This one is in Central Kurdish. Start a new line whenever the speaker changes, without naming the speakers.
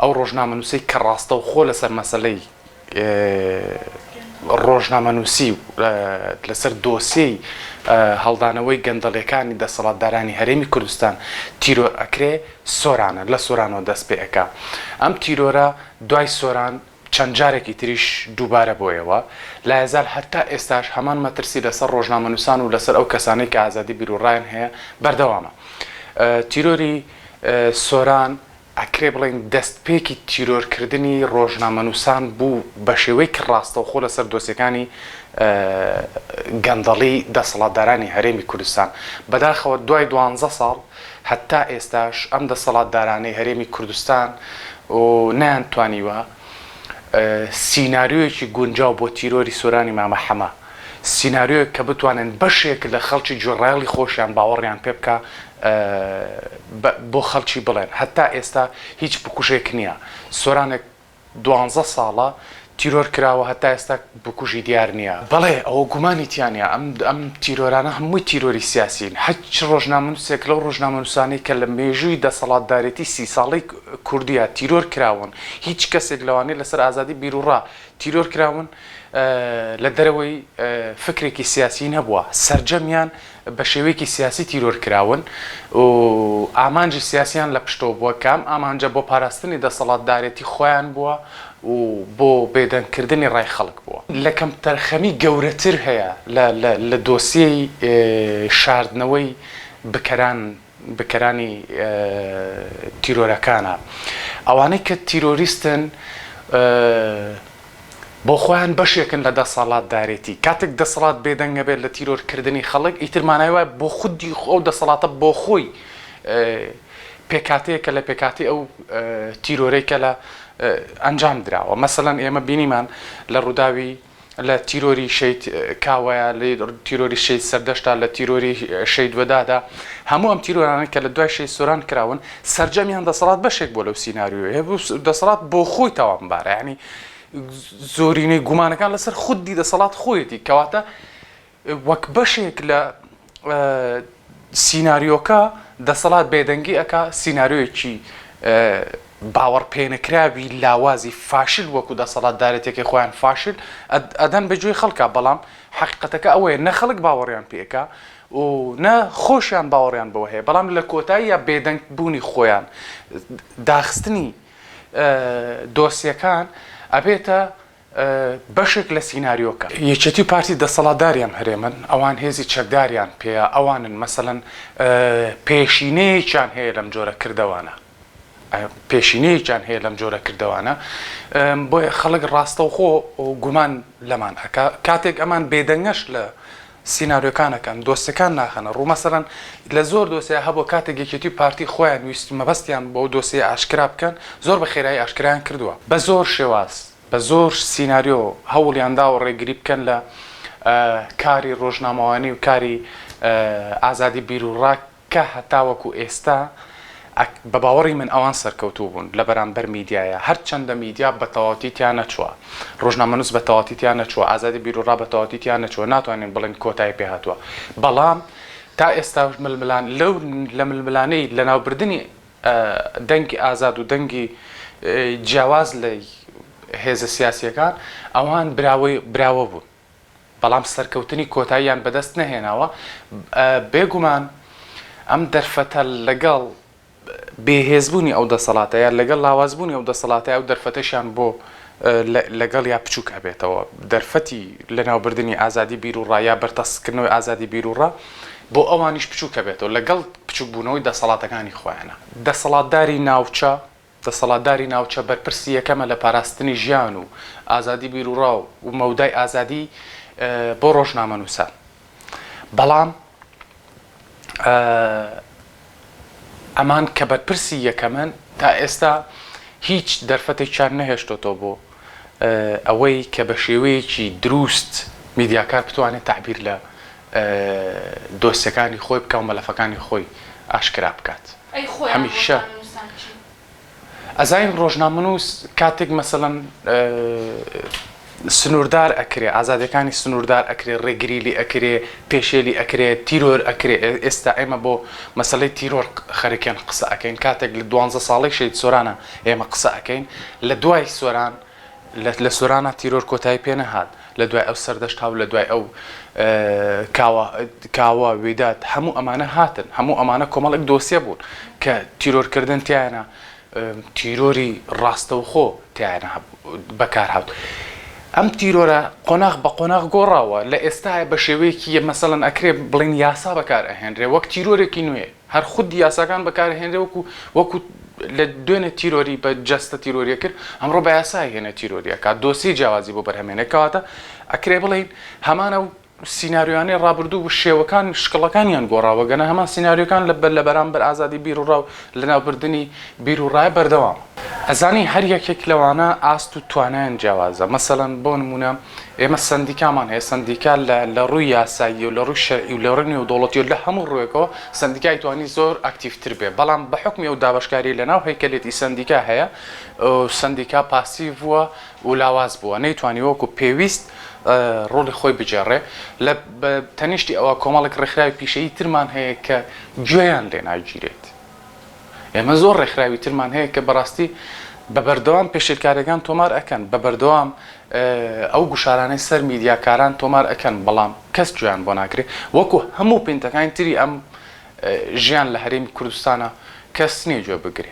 ئەو ڕۆژنامەنووسەی کە ڕاستەوخۆ لەسەر مەسەلەی ڕۆژنامەنووسی و لەسەر دۆسیەی هەڵدانەوەی گەندەڵیەکانی دەسەڵاتدارانی هەرێمی کوردستان تیرۆر ئەکرێ سۆرانە، لە سۆرانەوە دەست پێ ئەکا. ئەم تیرۆرە دوای سۆران چەند جارێکی تریش دووبارە بۆیەوە. لایەزال هەتا ئێستاش هەمان مەترسی لەسەر ڕۆژنامەنووسان و لەسەر ئەو کەسانەی کە ئازادی بیروڕایان هەیە بەردەوامە. تیرۆری سۆران ئەکرێ بڵێین دەستپێکی تیرۆرکردنی ڕۆژنامەنووسان بوو بە شێوەیەکی ڕاستەوخۆ لەسەر دۆسیەکانی گەندەڵی دەسەڵاتدارانی هەرێمی کوردستان. بەداخەوە دوای دوانزە ساڵ هەتا ئێستاش ئەم دەسەڵاتدارانەی هەرێمی کوردستان و نەیانتوانیوە سیناریۆیەکی گونجاو بۆ تیرۆری سۆرانی مامە حەمە، سیناریۆیەک کە بتوانن بەشێک لە خەڵکی گوێڕایەڵی خۆشیان باوەڕیان پێ بکا بۆ خەڵکی بڵێن هەتا ئێستا هیچ بکوژێک نییە سۆرانێک دوانزە ساڵە تیرۆر کراوە هەتا ئێستا بکوژی دیار نییە. بەڵێ ئەوە گومانی تیا نییە ئەم ئەم تیرۆرانە هەمووی تیرۆری سیاسین هەچ ڕۆژنامەنووسێک لەو ڕۆژنامەنووسانەی کە لە مێژووی دەسەڵاتدارێتی سی ساڵەی کوردیا تیرۆر کراون هیچ کەسێک لەوانەی لەسەر ئازادی بیروڕا تیرۆر کراون لە دەرەوەی فکرێکی سیاسی نەبووە، سەرجەمیان بە شێوەیەکی سیاسی تیرۆر کراون و ئامانجی سیاسیان لە پشتەوە بووە کە ئەم ئامانجە بۆ پاراستنی دەسەڵاتدارێتی خۆیان بووە و بۆ بێدەنگکردنی ڕای خەڵک بووە. لە کەمتەرخەمی گەورەتر هەیە لە دۆسیەی شاردنەوەی بکەران بکەرانی تیرۆرەکانە. ئەوانەی کە تیرۆریستن بۆ خۆیان بەشێکن لە دەسەڵاتدارێتی. کاتێک دەسەڵات بێدەنگ ئەبێت لە تیرۆرکردنی خەڵک، ئیتر مانای وایە بۆ خودی ئەو دەسەڵاتە بۆ خۆی پێکهاتەیەکە لە پێکهاتەی ئەو تیرۆرەی کە لە ئەنجام دراوە. مەسەلەن ئێمە بینیمان لە ڕووداوی لە تیرۆری شەهید کاوەیە، لە تیرۆری شەهید سەردەشتا، لە تیرۆری شەهید وەدادا، هەموو ئەم تیرۆرانە کە لە دوای شەهید سۆران کراون، سەرجەمیان دەسەڵات بەشێک بووە لەو سیناریۆیە، دەسەڵات بۆ خۆی تاوانبارە، یانی زۆرینەی گومانەکان لەسەر خودی دەسەڵات خۆیەتی، کەواتە وەک بەشێک لە سیناریۆکە دەسەڵات بێدەنگی ئەکا، سیناریۆیەکی باوەڕپێنەکراوی لاوازی فاشل وەکو دەسەڵاتدارێتیەکەی خۆیان فاشل ئەدەن بە گوێی خەڵکا، بەڵام حەقیقەتەکە ئەوەیە نە خەڵک باوەڕیان پێ ئەکا و نە خۆشیان باوەڕیان بەوە هەیە، بەڵام لە کۆتاییا بێدەنگ بوونی خۆیان داخستنی دۆسیەکان ئەبێتە بەشێک لە سیناریۆکە. یەکێتی و پارتی دەسەڵاتداری ئەم هەرێمەن، ئەوان هێزی چەکداریان پێیە، ئەوانن مەسەلەن پێشینەیەکیان هەیە لەم جۆرە کردەوانە، پێشینەیەکیان هەیە لەم جۆرە کردەوانە، بۆیە خەڵک ڕاستەوخۆ گومان لەمان ئەکا، کاتێک ئەمان بێدەنگەش لە سیناریۆکان ئەکەن، دۆسیەکان ناخەنە ڕوو، مەسەلەن لە زۆر دۆسیە هەبووە کاتێک یەکێتی و پارتی خۆیان ویست مەبەستیان بەو دۆسیەیە ئاشکرا بکەن، زۆر بە خێرایی ئاشکرایان کردووە. بە زۆر شێواز، بە زۆر سیناریۆ هەوڵیان داوە ڕێگری بکەن لە کاری ڕۆژنامەوانی و کاری ئازادی بیروڕا کە هەتاوەکو ئێستا بە باوەڕی من ئەوان سەرکەوتوو بوون لە بەرامبەر میدیایا هەرچەندە میدیا بە تەواوەتی تیا نەچووە ڕۆژنامەنووس بە تەواوەتی تیا نەچووە ئازادی بیروڕا بە تەواوەتی تیا نەچووە ناتوانین بڵێین کۆتایی پێ هاتووە بەڵام تا ئێستاش ململان لەو لە ململانێی لەناوبردنی دەنگی ئازاد و دەنگی جیاواز لە هێزە سیاسییەکان ئەوان براوەی براوە بوون. بەڵام سەرکەوتنی کۆتاییان بەدەست نەهێناوە، بێگومان ئەم دەرفەتە لەگەڵ بێهێزبوونی ئەو دەسەڵاتە یا لەگەڵ لاوازبوونی ئەو دەسەڵاتە ئەو دەرفەتەشیان بۆ لەگەڵیا بچووک ئەبێتەوە، دەرفەتی لەناوبردنی ئازادی بیروڕا یا بەرتەسککردنەوەی ئازادی بیروڕا بۆ ئەوانیش بچووک ئەبێتەوە لەگەڵ بچووکبوونەوەی دەسەڵاتەکانی خۆیانا. دەسەڵاتداری ناوچە دەسەڵاتداری ناوچە بەرپرسی یەکەمە لە پاراستنی ژیان و ئازادی بیروڕا و مەودای ئازادی بۆ ڕۆژنامەنووسان. بەڵام ئەمان کە بەرپرسی یەکەمن تا ئێستا هیچ دەرفەتێکیان نەهێشتۆتەوە بۆ ئەوەی کە بە شێوەیەکی دروست میدیاکار بتوانێت تەعبیر لە دۆسیەکانی خۆی بکا و مەلەفەکانی خۆی ئاشکرا بکات.
ئەی خۆیان
هەمیشە
ڕۆژنامەنووسان چین؟
ئەزانین ڕۆژنامەنووس کاتێک مەسەلەن. سنووردار ئەکرێ، ئازادیەکانی سنووردار ئەکرێ، ڕێگری لێ ئەکرێ، پێشێلی ئەکرێ، تیرۆر ئەکرێ، ئێستا ئێمە بۆ مەسەلەی تیرۆر خەریکێن قسە ئەکەین، کاتێک لە دوانزە ساڵەی شەهید سۆرانە ئێمە قسە ئەکەین، لە دوای سۆران لە سۆرانە تیرۆر کۆتایی پێ نەهات، لە دوای ئەو سەردەشت و لە دوای ئەو کاوە کاوە ویداد هەموو ئەمانە هاتن، هەموو ئەمانە کۆمەڵێک دۆسیە بوون کە تیرۆرکردن تیایانە تیرۆری ڕاستەوخۆ تیایانە بەکار هات. ئەم تیرۆرە قۆناغ بە قۆناغ گۆڕاوە، لە ئێستایا بە شێوەیەکی مەسەلەن ئەکرێ بڵێین یاسا بەکار ئەهێنرێ وەک تیرۆرێکی نوێ، هەر خودی یاساکان بەکار ئەهێنرێ وەکو وەکو لە دوێنێ تیرۆری بە جەستە تیرۆری ئەکرد، ئەمڕۆ بە یاسا ئەهێنێ تیرۆری ئەکات، دۆسیەی جیاوازی بۆ بەرهەمێنێ، کەواتە ئەکرێ بڵێین هەمان ئەو سیناریۆیانەی ڕابردوو و شێوەکان شکڵەکانیان گۆڕاوە گەنا هەمان سیناریۆکان لە لە بەرامبەر ئازادی بیروڕا و لەناوبردنی بیروڕایە بەردەوامە. ئەزانی هەر یەکێک لەوانە ئاست و توانایان جیاوازە مەسەلەن بۆ نموونە ئێمە سەندیکامان هەیە سەندیکا لە لە ڕووی یاسایی و لە ڕووی شەرعی و لە ڕووی نێودەوڵەتی و لە هەموو ڕووێکەوە سەندیکای توانی زۆر ئەکتیڤتر بێ بەڵام بە حوکمی ئەو دابەشکاریەی لەناو هەیکەلێتی سەندیکا هەیە سەندیکا پاسیڤ بووە و لاواز بووە نەیتوانی وەکو پێویست ڕۆڵی خۆی بگێڕێ، لە تەنیشتی ئەوە کۆمەڵێک ڕێکخراوی پیشەیی ترمان هەیە کە گوێیان لێ ناگیرێت. ئێمە زۆر ڕێکخراوی ترمان هەیە کە بەڕاستی بە بەردەوام پێشێلکارییەکان تۆمار ئەکەن، بە بەردەوام ئەو گوشارانەی سەر میدیاکاران تۆمار ئەکەن، بەڵام کەس گوێیان بۆ ناگرێ. وەکو هەموو پینتەکانی تری ئەم ژیان لە هەرێمی کوردستانە کەس نییە گوێ بگرێ.